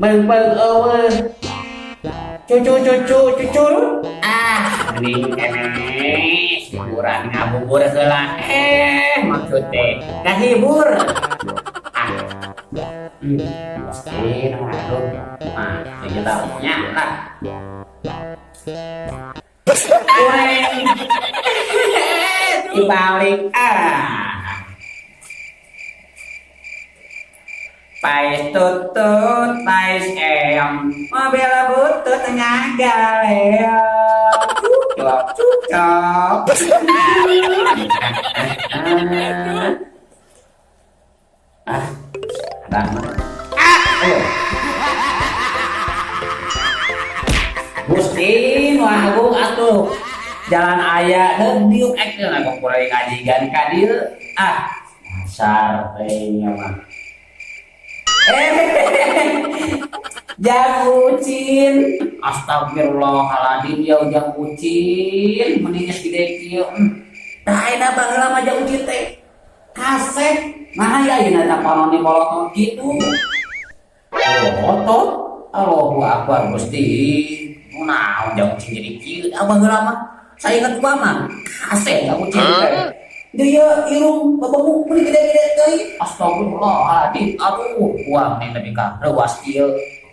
Beung-beung euweuh. Cucu cucu cucur. Ah, mending keneh hiburan ngabubur heula. Eh, maksud teh ngahibur. Ah. Pasti aduh. Mah, kita nya lah. Kureng. Dibalik ah. Pais tutut, pais eyong, mobil butut ngagaleong. Cok, cok. Ah, ada. Ah, oh. Gusti nu agung atuh. Jalan aya deuk diuk ekeun aku kurang ngajigan ka dieu. Ah, dasar teh nya mah. Jang ucin. Astagfirullahaladzim ya jang ucin. Mending geus gede kieu. Tah ayeuna baheula mah jang ucin teh kasep. Nah ya ayeuna teh panoni molotot kitu. Molotot. Allahu akbar Gusti. Naon jang ucin jadi kieu? Ah baheula mah sainget gua mah kasep jang ucin teh. Dia irung babamuk meni gede-gede teuing. Astagfirullahaladzim. Aduh, uang nih lebih ka reuas kieu.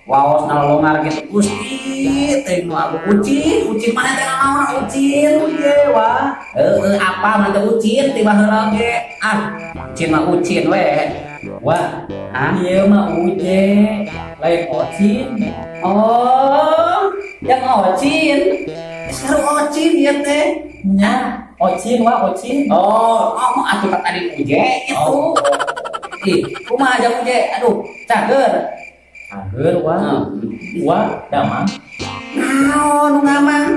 Waos nalongar gitu Gusti teh nu agung ucin, ucin mana teh naon ucin Ye wah. Heeh, apa mah teh ucin ti baheula ge. Ah, ucin mah ucin we. Wah, ah, ieu mah uje, lain ocin. Oh, yang ocin. Sekarang ocin ya teh. Nya, ocin wah ocin. Oh, ngomong atuh ka tadi uje itu. Oh. Ih, kumaha jang uje? Aduh, cager. Cager wah. Heeh. Wah, damang. Naon nu ngamang?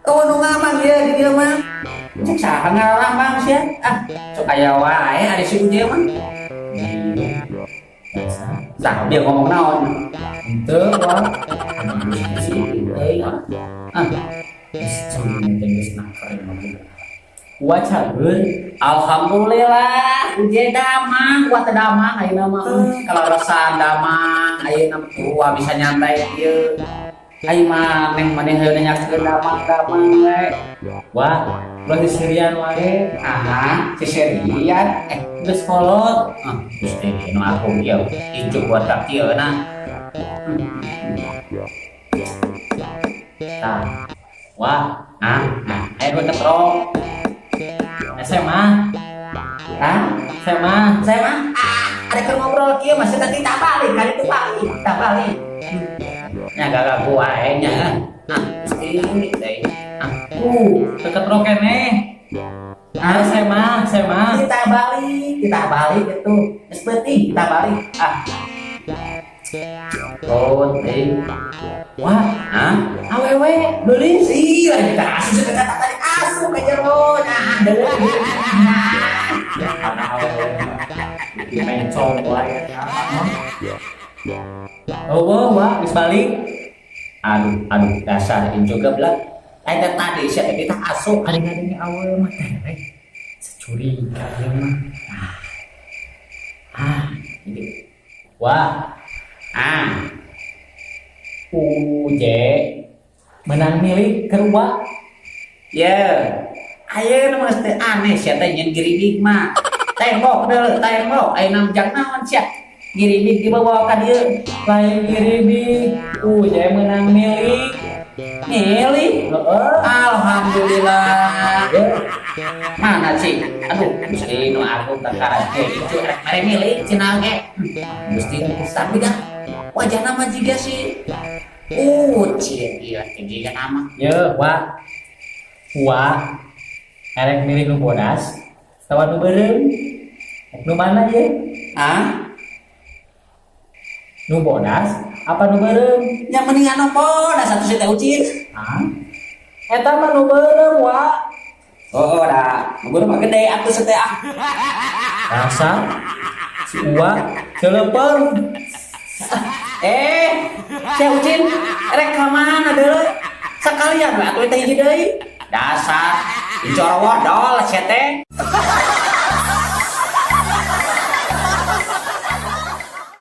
Oh, nu ngamang ieu di dieu mah. Cek saha ngalamang sia? Ah, sok aya wae ari si uje mah. Biasa. Tah, dia ngomong naon? Henteu wah. Si euy. Ah, Geus teh geus naker mah. Wah cager. Alhamdulillah, uje damang, gua teh damang ayeuna mah. Kalarasan damang, ayeuna mah tuh bisa nyantai kieu. Ayo mah neng maneh heueuh nanyakeun damang-damang we. Wah, ulah sisirian wae. Ah, sisirian. Eh, Geus kolot. ah, Gusti nu aku ieu incu buat ka kieu na. Tah. Wah, Ah, ah, ayo dua ketrok. SMA. Ah, SMA. saya mah ah, ada keur ngobrol kieu mah tadi tak balik, kali itu balik, tak balik. Nya gagak wae nya. Ah, Gusti teh. Ah, Deket rok keneh. ah, SMA, SMA. kita balik itu. Geus penting kita balik. Ah. Oh, teh. Wah, Ah, awewe beulis. iya kita asup kata tadi asup ke jero. Nah, deui. Karena awewe di mencong wae. Oh, wah, wah, geus balik. Aduh, aduh, dasar incu geblek. Eta tadi sia teh kita asup. Kadang-kadang awewe mah teh curiga ieu mah. Ah, ini. Wah, Ah, Uje menang milik kerua. Ya. Ayeuna mah teh aneh sia teh nyeun giribig mah. Tembok deuleu, tembok ayeuna jang naon sia? Giribig dibawa ka dieu. Lain giribig, Uje menang milik. Milik. Heeh. Alhamdulillah. Mana sih? Aduh, Gusti nu agung kakara ge itu rek mere milik cenah ge. Gusti tapi dah wajahna mah jiga si Ucin ieu teh jiga nama. Ye, wah. Wah. Erek milik nu bodas, atawa nu beureum. Nu mana ye? Hah? Nu bodas apa nu beureum? Yang mendingan anu bodas atuh si teh Ucin. Hah? Eta mah nu beureum, wa. Oh, dah. Nu beureum mah gede atuh si teh ah. Rasa si Uwa celepeung. Eh, si Ucin rek ka mana deuleu? Sakalian we atuh teh hiji deui. Dasar incorowodol sia teh.